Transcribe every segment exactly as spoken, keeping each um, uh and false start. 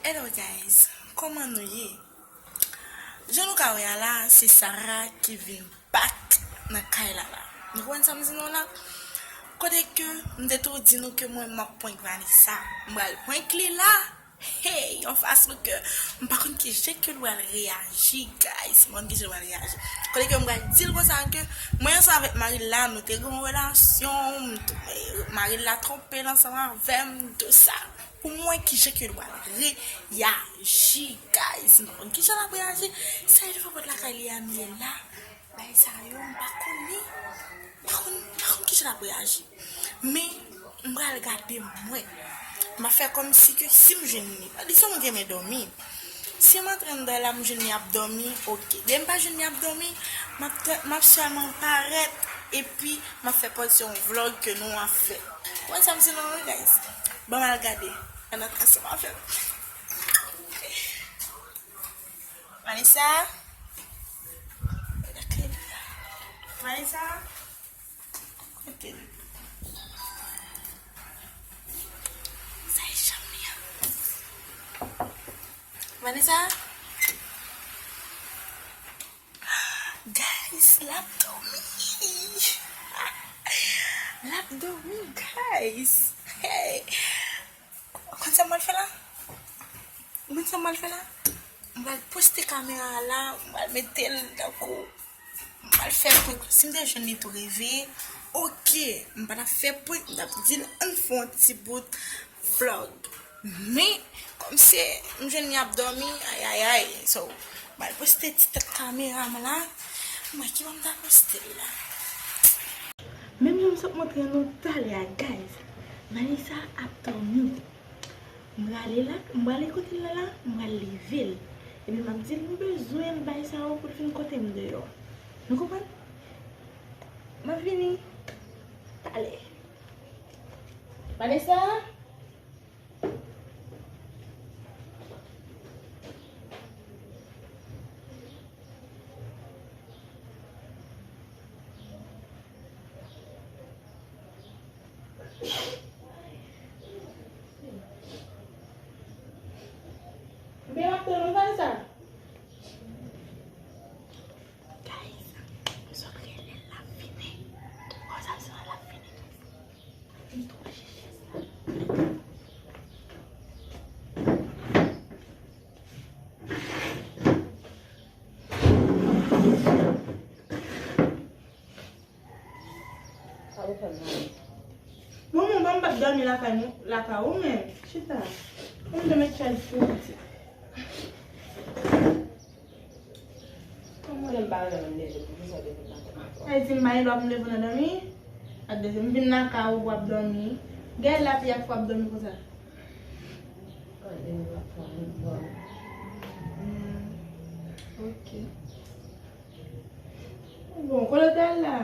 Hello guys, kòman nou ye? Jan nou ka wè a la, se Sarah ki vin back nan kay la la. Nou konprann sa m di nou la? Kote ke m te tou di nou ke mwen m ap prank Vanessa. M pral prank li la. Hey, yon fason ke m pa konn ki jan ke l pral reyaji, guys. M pa konn ki jan l pral reyaji. Kote ke m pral di l konsa ke mwen ansanm avèk mari l la, nou te gen yon relasyon, m t- mari l la twonpe l ansanm avè m, tou sa. Pou m wè ki jan ke l pral reyaji, guys. M pa konn ki jan l ap reyaji. Sa e devan pòt lakay li a m ye la. Bagay sa yo, m pa konnen. M pa konn, m pa konn ki jan l ap reyaji. Men, m pral gade mwen. M ap fè kòmsi ke si m jwenn li, li se yon moun ki renmen dòmi. Si m antre anndan la, m jwenn li ap dòmi, oke. Depi m pa jwenn li ap dòmi, m ap, t- m ap sèlman parèt, epi m ap fè pòz se yon vlòg ke nou ap fè. Wè sa m se non, guys. Ban m al gade. Ann antre ansanm avè m. Vanessa? Vanessa? Kote l? Sa e chanm li an. Vanessa? Guys, l ap dòmi. L ap dòmi, guys. Hey. Konn sa m pral fè la? Konn sa m pral fè la? M pral poste kamera a la, m pral mete l tankou, m pral fè prank. Si m te jwenn li tou reveye, oke, m pa t ap fè prank, m t ap di l ann fè yon ti bout vlòg. Men, kòmsi m jwenn li ap dòmi, ayayay. So, m pral poste ti tèt kamera m la, m wè ki bò m ta poste l la. Menm jan m sot montre nou talè a, guys, Vanessa ap dòmi. M prale la, m prale kote l la la, m pral leve l. Epi m ap di l m bezwen l, bagay sa yo pou l vin kote m deyò. Nou konprann? M ap vini talè. Vanessa? Byen, w ap tann ou, Vanessa? Guys, m sot rele l, l ap vini. Konsa, l ap vini. M tou chèche sa. Sa ou fè m mal. Bon, bon, bon, m p ap dòmi lakay nou, lakay ou menm. Chita. Bon, m te met chèz sou ou. Mwen menm pa renmen leve pou kisa w te vin nan kay mwen. Sa vle di m pa gen dwa pou m leve w nan dòmi? Gade, m vin nan kay ou pou w ap dòmi. Gade lapli ap fè w ap dòmi konsa. Gade lapli ap fè w ap dòmi. Hmm, ok. Bon, kote w t al la?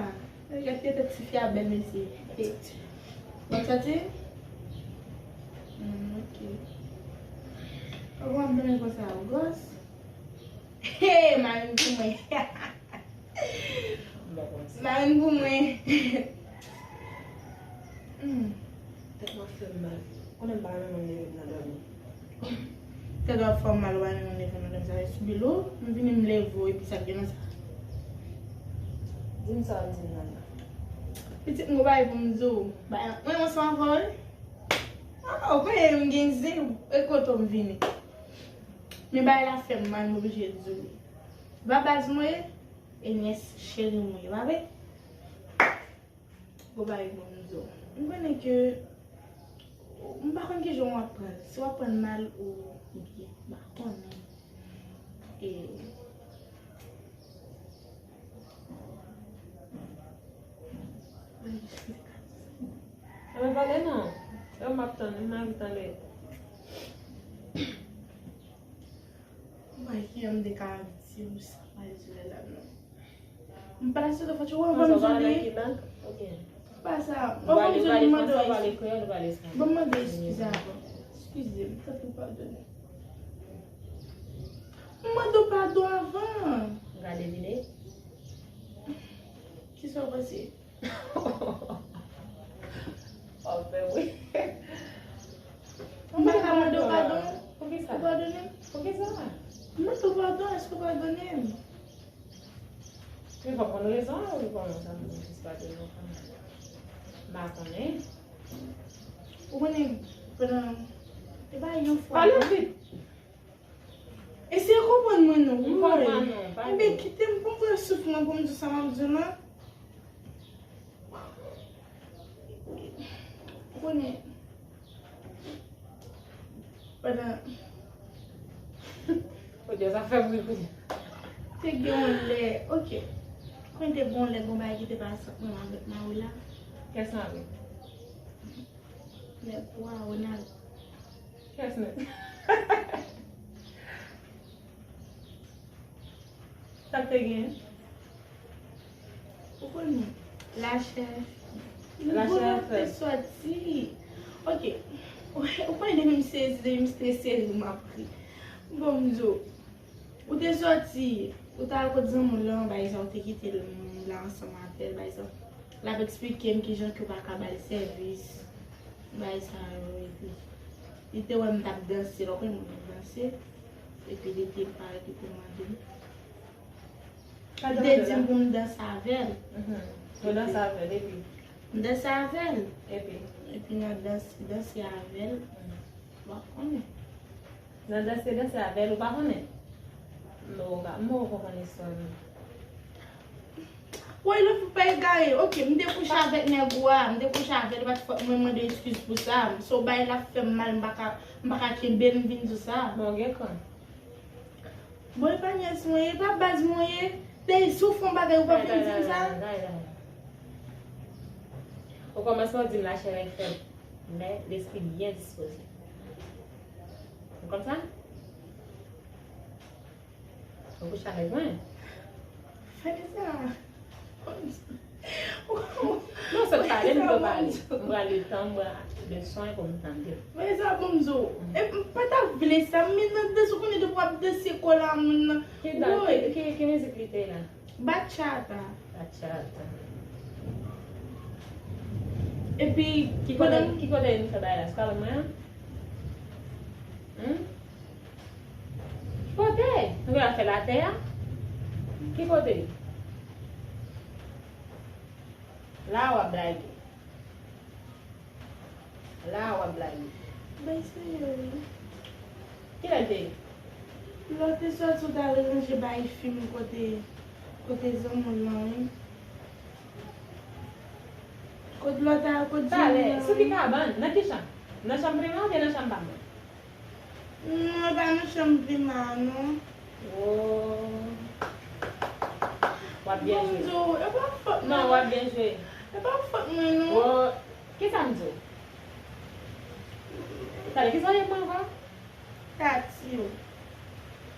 Gade tèt tifi a bèl mesye. Bon, sa ti? Hmm, ok. Kòman w ap dòmi konsa, ou gwòs? Hey, mari m pou mwen. Mari m pou mwen. Hmm. Tèt mwen ap fè m mal. Konnen m pa renmen moun leve m nan dòmi. Tèt w ap fè w mal, ou pa renmen moun leve w nan dòmi. Sa se sou bilou, m vini m leve w, epi sa k gen nan sa? Di m sa w ap di m nan la. Pitit, m gon bagay pou m di w. Mwen ansanm avè w, wi. Ah, ou konnen m gen zen, e kote w m vini. Men bagay la fè m mal, m oblije di w li. Se pa baz mwen ye, e nyès cheri mwen ye, pa vre? Gon bagay pou m di w. M konnen ke, m pa konn kijan w ap pran l. Si w ap pran l mal ou byen, m pa konnen. E, Ann pale non. Yo, m ap tann, m anvi tande. Mwen ki an m te ka di w sa, pa di w la non. M pa sou fò ou anvan m joli. Pa sa, ou anvan m joli, m mande w eskize. Ban m mande w eskize avan. Eskize m, tanpri padone. M mande w padon avan. Gade videyo. Kisa w panse? W ap fè wi. M pa ka mande w padon. Poukisa? Ou padone m. Men fò w konn rezon an, ou konnen sa, m jis padone w kanmenm. M pa konnen. Ou konnen, pandan, e pa yon fwa. Pale vit. Eseye konprann mwen non. M konprann ou, pale. Ebyen, kite m pou m pran souf mwen pou m di sa m ap di w lan. Ou konnen, pandan. Odyo, sa fè m ri wi. Te gen yon lè, ok. Ou konnen te gen yon lè, gen yon bagay ki te pase ant mwen avèk mari la. Kès mari? Nèg wa, Ronald. Kès nèg? Sa k te gen? Ou konnen, lachè. Lachè te sòti. Ok. Ou konnen depi m sezi, depi m strese, m ap ri. Bon, m di w. Ou te sòti, ou t al kot zanmi w lan, bay sa, ou te kite l la ansanm avè l, bay sa. L ap eksplike m kijan ke w pa ka ba l sèvis, bay sa yo, epi li te wè m t ap danse, lè w konnen moun k ap danse, epi li te parèt, li te mande m. Li te di m pou m danse avè l. Mhm. Ou danse avè l, epi? M danse avè l. Epi? Epi nan danse, danse avè l. Mhm. Bon, konnen. Nan danse, danse avè l, ou pa konnen? M poko ka, m poko konprann istwa non. Woy, lòt fwa pa egare. Ok, m te kouche avèk nèg ou a, m te kouche avè l, e pa t fòt mwen, mande eskiz pou sa. So, bagay la fè m mal, m pa ka, m pa ka kenbe l, m vin di w sa. Bon, gen kan. Bon, e pa nyès mwen ye, e pa baz mwen ye. Dèyè, si w fè yon bagay, ou p ap vin di m sa? Gade, gade, gade, gade. Okòmansman, w di m lachè rèk fèb, men lespri byen dispoze. Ou konn sa? Ou kouche avèk mwen? Vanessa. Non, sot pale, m dwe pale. M pral le tan, m pral le swen pou m tande. Vanessa, bon, m di w. E m pa ta vle sa, men nan dans, ou konnen depi w ap danse kò la, moun nan. Ki dans? Woy. Ki, ki, ki mizik li te la? Bachata. Bachata. Epi, ki kote, pandan ki kote nou fè bagay la? Sou kabann mwen an? Hmm? Ki kote? Nou genlè fè l atè a? Ki kote? La w ap blage. La w ap blage. Bay serye wi. Kilè l te ye? Lè w te sòti, w t al ranje bay fi m kote, kote zanmi w lan wi. Kot lòt a, kot Jimmy an? Talè, sou ki kabann? Nan ki chanm? Nan chanm Prima oubyen nan chanm pa mwen? Non, e pa nan chanm Prima a, non. Oh. W ap byen jwe. Bon, m di w, e pa fòt mwen non. Non, w ap byen jwe. E pa fòt mwen, non. Oh. Kisa m di w? Talè, kisa w ye pou mwen ankò? Tati w.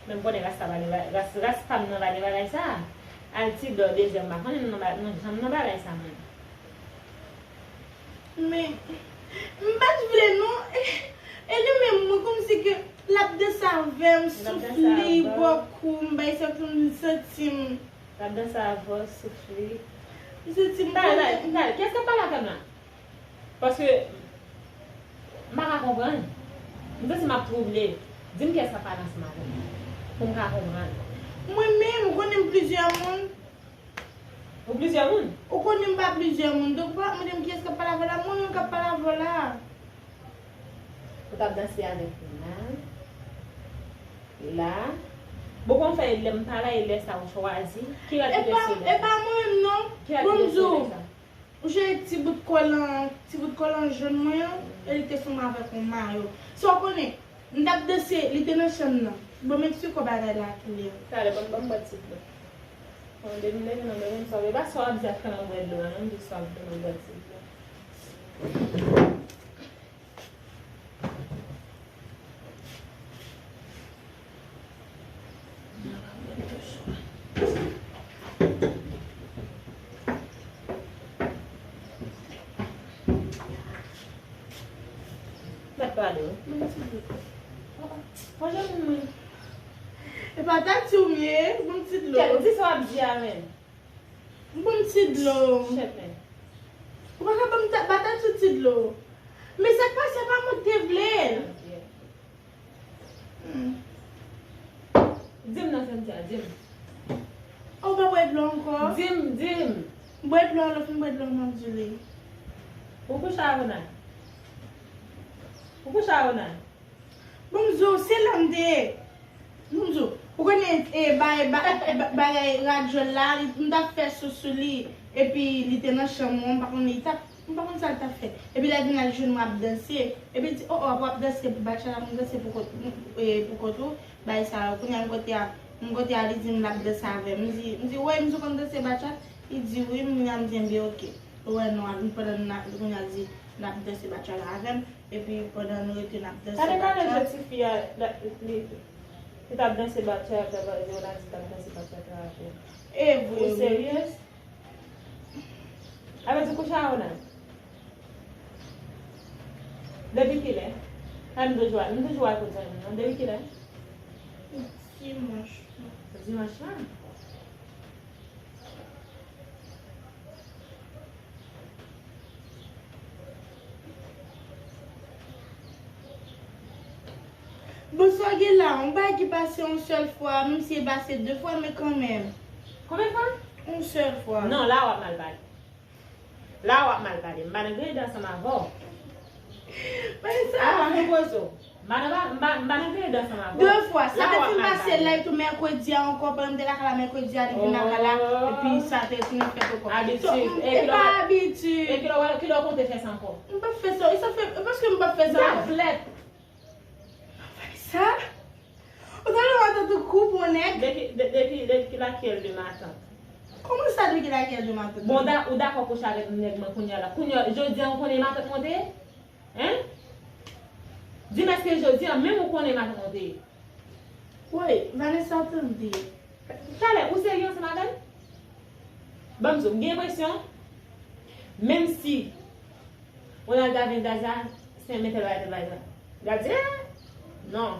Men m konnen ras sa pa gen ba-, ras, ras pa m nan pa gen bagay sa. Altidò dezyèm, m pa konnen nan ba-, nan janm nan bagay sa, mwen. Men, m pa t vle non. E li menm, mwen kòmsi ke l ap danse avè m, souf li, bò kou m, bay sa tou, m santi m. L ap danse avè w, souf li. M santi m. Talè, talè, talè, kiyès k ap pale avè m la? Paske m pa ka konprann. M santi m ap twouble. Di m kiyès k ap pale ansanm avè m pou m ka konprann. Mwen menm, ou konnen m plizyè moun. Ou plizyè moun? Ou konnen m pa plizyè moun. Donk, ou pa mande m kiyès k ap pale avè w la, mwen menm k ap pale avè w la. Ou t ap danse avèk moun la. La. Bon, kòm fè lè m pa la, e lè sa ou chwazi. Ki rad ki te sou lè sa? E pa mwen menm non. Ki rad ki te sou lè sa? Ou cheri ti bout kòlan, ti bout kòlan jòn mwen an, e li te fè m avèk yon mayo. Sa w konnen, m t ap danse, li te nan chanm nan. Bon, m eksplike w bagay la kilè. Talè, ban m, ban m bwè ti dlo. Bon, depi m leve nan mwen menm sa w, e pa sa w ap di ap fè m bwè dlo a, non, m di sa w ap di m bwè ti dlo. Mèt pale wi. Bon ti dlo. Manje moun mwen. E pa tati w m ye, bon ti dlo. Kèt, di sa w ap di a menm. Bon ti dlo. Chèt men. Ou pa ka ban m ta-, ba tati w ti dlo. Men sa k pase pa mwen k te vle l. Hmm. Di m non, Cynthia, di m. Ou pa bwè dlo ankò? Di m, di m. Bwè dlo, lè w fin bwè dlo, m ap di w li. Ou kouche avè Ronald? Ou kouche avè Ronald? Bon, m di w, se la m te ye. Bon, m di w, ou konnen, e, bay, ba- ba- bagay radyo la, li- m t ap fè sou sou li, epi li te nan chanm mwen, m pa konnen li t ap, m pa konn sa l t ap fè. Epi lè l vin al jwenn mwen ap danse, epi l di, "O, o, w ap danse bachata, m danse pou kont, e, pou kont ou, bay sa yo." Kounye a, m kote a, m kote a, li di m l ap danse avè m. M di, m di, "Woy, m di w konn danse bachata?" Li di, "Wi." M di, "Enben, oke." Ou wè, non, a vin pandan n ap, kounye a, di, l ap danse bachata avè m. Epi pandan nou rete n ap danse bachata. Gade, gade je tifi a, li, li, li t ap danse bachata, Ronald t ap danse bachata avè l. E vre, wi. Ou seryez? Sa vle di kouche a Ronald? Depi kilè? Sa m toujou, m toujou al kot zanmi m nan. Depi kilè? Dimanch. Dimanch lan? Bon, sa w gen la, yon bagay ki pase yon sèl fwa, menm si e pase de fwa, men kanmenm. Konbyen fwa? Yon sèl fwa. Non, la w ap mal pale. La w ap mal pale. M pa nan griyade ansanm avè w. Men sa. Avan m poze w. M pa nan, m pa, m pa nan griyade ansanm avè w. De fwa. Sa te fin pase live tou mèkredi a ankò, pandan m te lakay la mèkredi a, li vin lakay la, epi sa te tounen fèt ankò. Abitid. So, m- e pa abitid. E kilè w, kilè w konte fè sa ankò? M p ap fè sa. E sa fè, e paske m p ap fè sa. Gad flèt. Sa? Ou ta lè w tankou kou pou nèg? Depi, de- depi, depi laquelle de ma tante? Kòman sa, depi laquelle de ma tante? Bon, da- ou dakò kouche avèk nèg mwen kounye a la? Kounye a, jodi a, ou konnen ma tante mwen te ye? Hein? Di m, èske jodi a, menm ou konnen ma tante mwen te ye? Woy, Vanessa, tande. Talè, ou serye ansanm avè l? Ban m di w, m gen enpresyon, menm si Ronald ta vin Gaza, se men tèl bagay, tèl bagay. Gaza, non.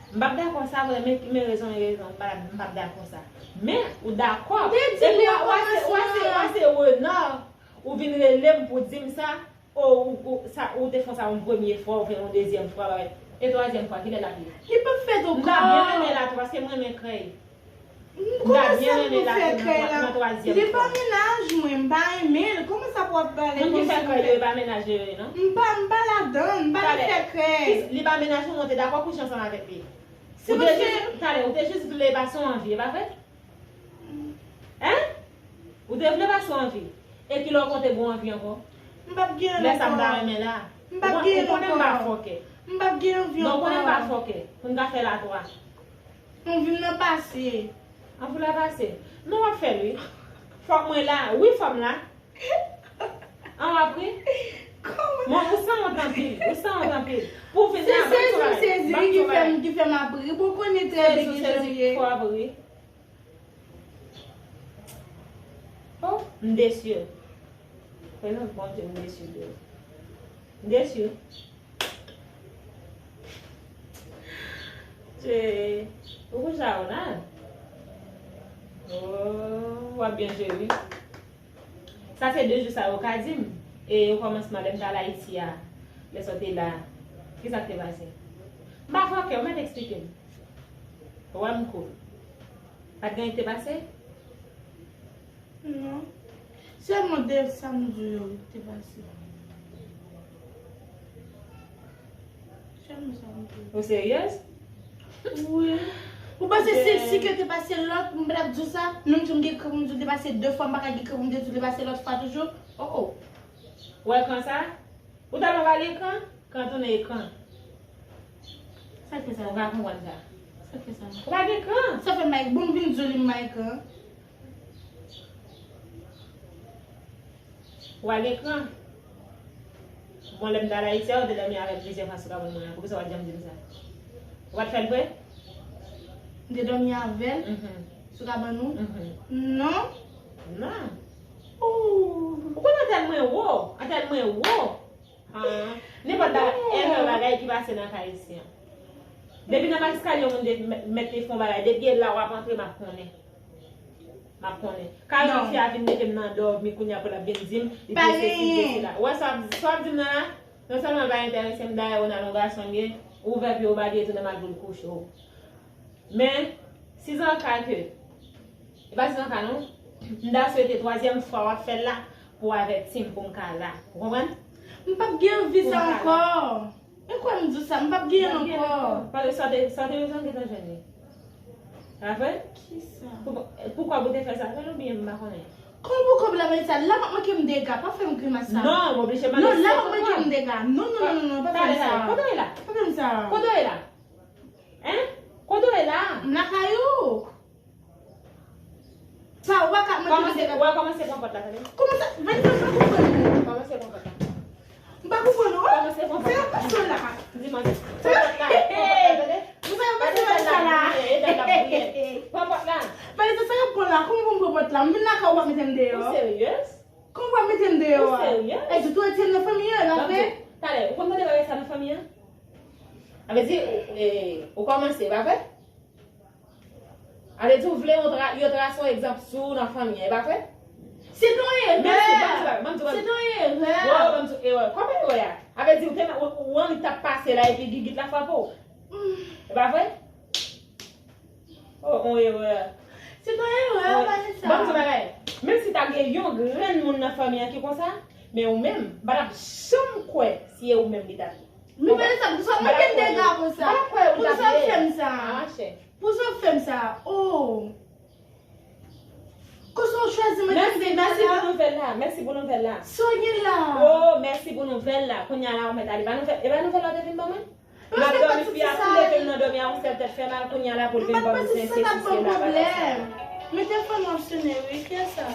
M p ap dakò sa vre, men, men rezon, men rezon, m p ap, m p ap dakò sa. Men, ou dakò. M te di li an kòmansman. Epi, w a, w a se, w a se, w a se Renard, ou vin rele m pou di m sa, o, ou, ou, sa, ou te fè sa yon premye fwa, ou fè yon dezyèm fwa, bagay. E twazyèm fwa, kilè l ap ye? Li p ap fèt ankò. M ta byen renmen l atò, paske m renmen krèy. M ta byen renmen l atò nan twa-, nan twazyèm fwa. Li pa mennaj mwen, m pa renmen l. Kòman sa pou ap pale konsa? Moun ki fè krèy yo, e pa mennaj yo ye, non? M pa, m pa ladan, m pa nan fè krèy. Talè, li pa mennaj ou, men w te dakò kouche ansanm avèk li. Ou te jis, talè, ou te jis vle pase yon anvi, e pa vre? Hein? Ou te vle pase yon anvi. E kilè w konte gen yon anvi ankò? M p ap gen ankò. Lè sa m ta renmen la. M p ap gen ankò. Ou konnen m pa fòkè. M p ap gen anvi ankò. Donk, ou konnen m pa fòkè. Pou n ka fè l a twa. Anvi m nan pase. Anvi w la pase. Non, w ap fè l, wi. Fòk mwen la. Wi, fò m la. An, w ap ri? Kòman? Bon, ou sanwont anpil. Ou sanwont anpil. Pou w vin la, ban m yon bagay. Se sezi ou sezi ki fè m, ki fè m ap ri. Bon, ou konnen trè byen ki jan m ye. Sezi ou sezi, fò w ap ri. Oh, m desi. Fè non, Bondye, m desi de ou. M desi. Che, ou kouche a Ronald? Oh, w ap byen jwe, wi. Sa se de jou sa yo ka di m. E okòmansman, lè m t al Ayiti a, lè sa w te la, kisa k te pase? M pa fòkè, ou mèt eksplike m. Ou wè m cool. Pa t gen anyen k te pase? Non. Sèlman de sa m di w yo te pase. Sèlman sa m di w. Ou seryez? Wi. Ou panse si, si ke te pase lòt, m pa t ap di w sa? Menm jan m gen kran pou m di w te pase de fwa, m pa ka gen kran pou m te di w te pase lòt fwa toujou? Oh, oh. Ou wè kran sa? Ou ta lè w pa gen kran, kran tounen ekran. Sa k fè sa? Ou ka konprann sa. Sa k fè sa? Ou pa gen kran. Sa fè m pa gen, bon, m vin di w li m pa gen kran. Ou pa gen kran. Bon, lè m t al Ayiti a, ou te dòmi avè m plizyè fwa sou kabann mwen an. Poukisa ou pa t janm di m sa? Ou pa t fè l vre? M te dòmi avè l? Mhm. Sou kabann ou? Mhm. Non. Non. Ou, ou konn antèn mwen wo? Antèn mwen wo. Ah, nenpòt bagay, erè bagay ki pase nan kay isi an. Depi nan Max Kalyon, moun de, mèt, mèt te fè yon bagay. Depi e la w ap antre, m ap konnen. M ap konnen. Kay fi a vin mete m nan dòmi, kounye a pou l ap vin di m, li te sesi, li te sela. Ou wè sa w ap, sa w ap di m nan la? Non sèlman l pa enterese m, dayè Ronald yon gason l ye, ouvè pye w, bagay, tounen m al pou l kouche w. Men, si zan ka ke, e pa si zan ka non, m ta swete twazyèm fwa w ap fè l la pou w avèti m pou m ka la. Ou konprann? M p ap gen anvi sa ankò. Men kwè m di w sa, m p ap gen ankò. Paske sa te, sa te bezwen gentan jwenn li. Pa vre? Kisa? Pou, pou kòb ou te fè sa avè l oubyen m pa konnen? Kòman pou kòb la, Vanessa? La m ap manke m dega, pa fè m grimas sa. Non, w oblije mande. Non, la m ap manke m dega. Non, non, non, non, non, pa fè m sa. Kote w ye la? Pa fè m sa. Kote w ye la? Hein? Kote w ye la? M lakay ou. Sa, ou pa ka mande mande. Kòmanse, w a kòmanse pran pòt la, tande. Kòman sa? Vanessa, m pa konprann ou. Kòmanse pran pòt la. M pa konprann ou. Kòmanse pran pòt la. Sa y ap pase la? Di mwen. Pran pòt la, pran pòt la, tande. Sa y ap pase Vanessa la? Pran pòt la. Vanessa, sa y ap pran la? Kòman pou m pran pòt la? M vin lakay ou, w ap mete m deyò. Ou seryez? Kòman w ap mete m deyò a? Ou seryez? Èske ou tou retire m nan fanmi an, la vre? Talè, ou konn tande bagay sa nan fanmi an? Sa vle di, e, ou kòmanse, pa vre? Ale di w vle yon tra, yo trase yon egzanp sou w nan fanmi an, e pa vre? Se yon erè! Mèsi, ban m di w, ban m di w, ban m di w. Se yon erè! Wow, ban m di w, erè. Kòman erè a? Sa vle di w te, ou, ou annik t ap pase la epi gigit la frape w. E pa vre? Oh, yon erè. Se yon erè, Vanessa. Ban m di w bagay. Menm si ta gen yon grenn moun nan fanmi an ki konsa, men ou menm, m pa t ap janm kwè si e ou menm li t ap ye. Men Vanessa, poukisa w manke m dega konsa? Poukisa w fè m sa? Poukisa w fè m sa? Oh. Konsa w chwazi mwen kite m la? Mèsi, mèsi pou nouvèl la. Mèsi pou nouvèl la. Sa w gen la? Oh, mèsi pou nouvèl la. Kounye a la, ou mèt ale. E pa nouvèl, e pa nouvèl la w te vin ban mwen? M ap dòmi, fi a tou leve m nan dòmi a yon sèl tèt fè mal, kounye a la pou l vin ban m sesi, sela, bagay sa. Mete fòn nan sonnen wi, kiyès sa?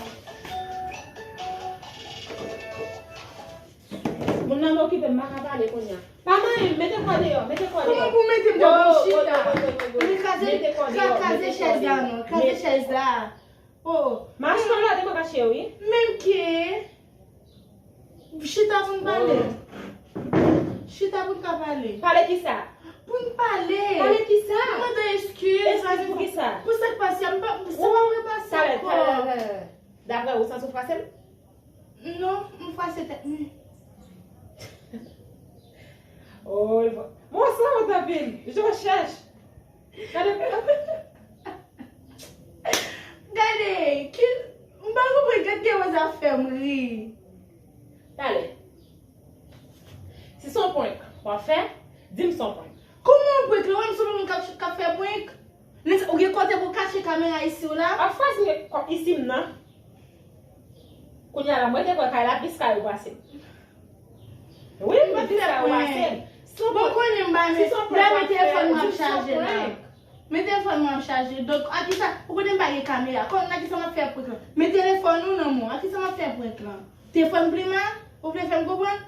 Moun nan m okipe, m pa ka pale kounye a. Pa manyen m, mete kò deyò, mete kò deyò. Kòman pou mete m deyò pou m chita? Ou vin kraze, kraze chèz la non, kraze chèz la. Oh. Mache nan lòd, mwen pa cheri. Menm ke. Chita pou n pale. Chita pou n ka pale. Pale kisa? Pou n pale. Pale kisa? M mande eskiz. Eskiz pou kisa? Pou sa k pase a, m pa, sa pa repase ankò. Talè, talè, talè. Daprè ou, w santi w frase m? Non, m frase tèt mwen. Oh, mwen sa w t anpil. Je recherche. Gade, gade, ki, m pa konprann, gad gen moun sa fè m ri. Talè. Si se yon prank w ap fè, di m se yon prank. Kòman yon prank la? Ou wè m se yon moun k ap, k ap fè prank? Ou gen kote pou w kache kamera isi w la? Of course, m gen kò isi m nan. Kounye a la, mwen te kwè kay la plis kay ou pase m. Wi, m plis kay ou pase m. Bon, konnen m pa men, la men telefòn mwen ap chaje la. Men telefòn mwen ap chaje. Donk, a kisa, ou konnen m pa gen kamera. Kòm nan kisa m ap fè prank lan? Men telefòn ou nan men w. A kisa m ap fè prank lan? Telefòn Plima? Ou vle fè m konprann?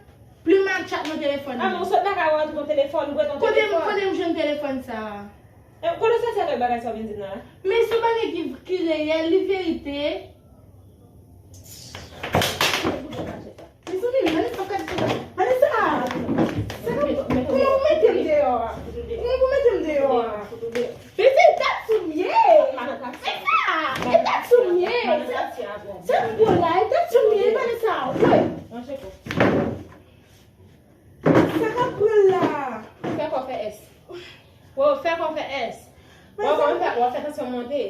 Plima ap chat nan telefòn li. A, men ou sot lakay ou antre nan telefòn, ou pran yon telefòn. Kote m, kote m jwenn telefòn sa a? E, kote w soti avèk bagay sa w vin di m nan la? Men se yon bagay ki, ki reyèl, li verite. Mezanmi, Vanessa, gad sa. Vanessa! Sa k ap, kòman pou mete m deyò a? Kòman pou mete m deyò a? Mezanmi, e dat sou m ye! Vanessa! E dat sou m ye! Sa, sa k pran la? E dat sou m ye, Vanessa! Woy! Sa k ap pran la? Fè kò, fè S. Wo, fè kò, fè S. Wo, w ap fè, w ap fè tansyon monte.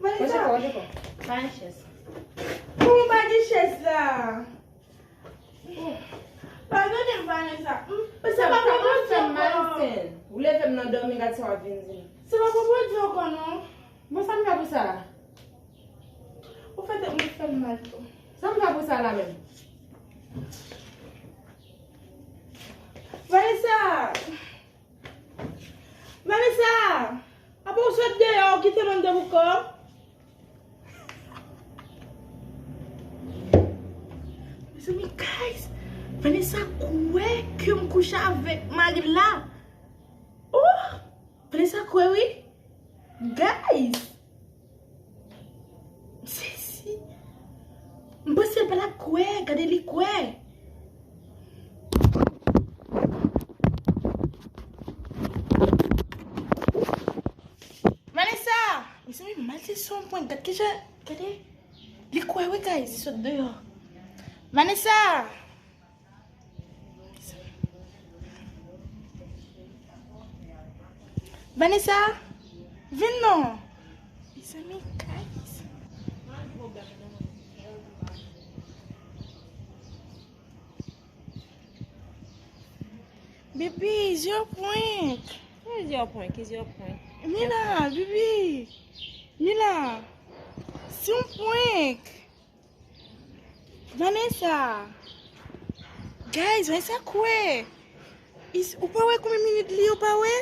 Vanessa. Ranje kò, ranje kò. Pa gen chèz. Kòman pa gen chèz la? Padone m, Vanessa. M, sa pa pran pwodui ankò. Ou leve m nan dòmi, gad sa w ap vin di m. Sa pa pran pwodui ankò, non. Bon, sa m fè pou sa la? Ou fè tèt mwen fè m mal tou. Sa m fè pou sa la menm? Vanessa! Vanessa! Apa w sot deyò, ou kite m anndan pou kò? Mezanmi, guys! Vanessa kwè ke m kouche avèk mari l la. Oh! Vanessa kwè wi. Guys! M sezi. M panse l pa t ap kwè, gade li kwè. Vanessa! Mezanmi, maltèt sou yon pwen, gad kijan, gade. Li kwè wi, guys, li sot deyò. Vanessa! Vanessa! Vin non. Mezanmi, guys. Baby, it's your prank. Ki zye prank? Ki zye prank? Mila, baby. Mila, se yon prank. Vanessa. Guys, Vanessa kwè. Is- Ou pa wè konbyen minit li, ou pa wè?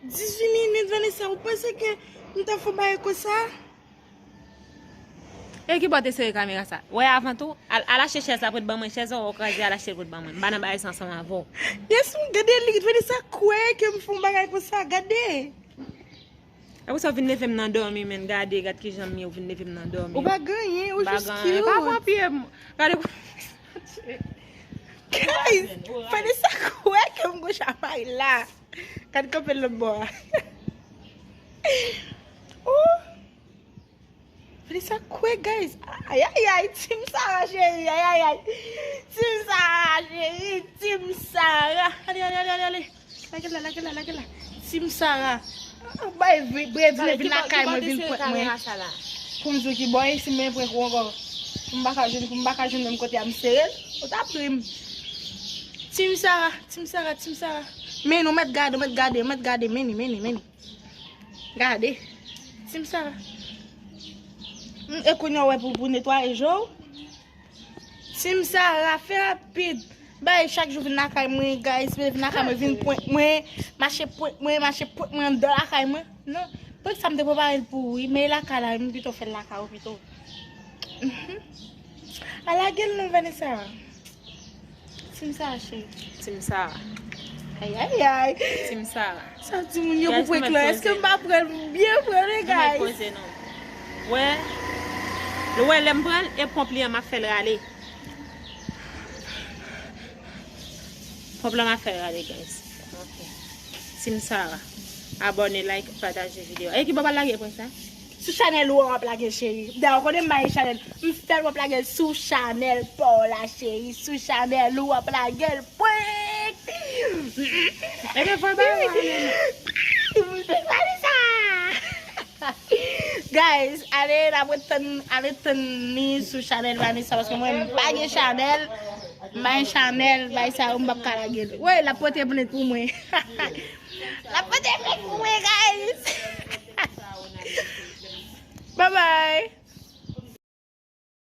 Dizuit minit, Vanessa. Ou panse ke m ta fè bagay konsa? E ki bò te sere kamera sa? Wè avan tou, al, al achte chèz la pou t ban mwen, chèz ou kraze, al achte l pou t ban mwen. M pa nan bagay sa ansanm avè w. Yes, ou gade li, Vanessa kwè ke m fè yon bagay konsa, gade. Apre sa, ou vin leve m nan dòmi, men gade, gad kijan m ye, ou vin leve m nan dòmi. Ou pa gen anyen, ou Pa just gen anyen. Pa pran cute. Pye m. Gade. Guys, Vanessa kwè ke m gon chamay la. Gad kanpe l lòt bò a. Oh. Vanessa kwè, guys. Ay, ay, ay, Team Sarah, cheri. Ay, ay, ay. Team Sarah, cheri. Team Sarah. Ale, ale, ale, ale, ale. Lage la, lage la, lage la. Team Sarah. Bay, bre, bre, vin, vin lakay mwen, vin prank mwen. Pou m di w ki bò, si m vin prank ou ankò. M pa ka jwenn, m pa ka jwenn menm kote a, m sere l. Ou ta pri m. Team Sarah, Team Sarah, Team Sarah. Men, ou mèt gade, ou mèt gade, ou mèt gade, men, men, men. Gade. Team Sarah. Mm, e kounye a w wè pou, pou netwaye je w. Team Sarah, fè rapid. Bay, chak jou vin lakay mwen, guys. Vin lakay mwen, vin prank mwen. Mache prank mwen, mache prank mwen anndan lakay mwen. Non. Prank sa m te prepare l pou ou, wi. Men lakay la, m pito fè l lakay ou pito. Mhm. A lage l non, Vanessa. Team Sarah, cheri. Team Sarah. Ay, ay, ay. Team Sarah. Sa timoun yo pou prank lan. Èske m pa pran l byen pran l, guys? Poze non. Wè. Wè, lè m pran l, e ponp li an, m ap fè l rale. Ponp la, m ap fè l rale, guys. Ok. Team Sarah. Abòne, like, pataje videyo. E ki bò pral lage prank sa? Sou chanèl ou an w ap lage, cheri. Dayè, ou konnen m bay chanèl. M fè l w ap lage l sou chanèl pa w la, cheri. Sou chanèl ou w ap lage l. Prank! Ebyen, voye bagay la, men. Mwen te pale sa. Guys, ale n ap ret tann, ale tann ni sou chanèl Vanessa, paske mwen m pa gen chanèl. M pa gen chanèl, bay sa yo, m p ap ka lage l. Wè, l ap pote plent pou mwen. L ap pote plent pou mwen, guys. Bye bye.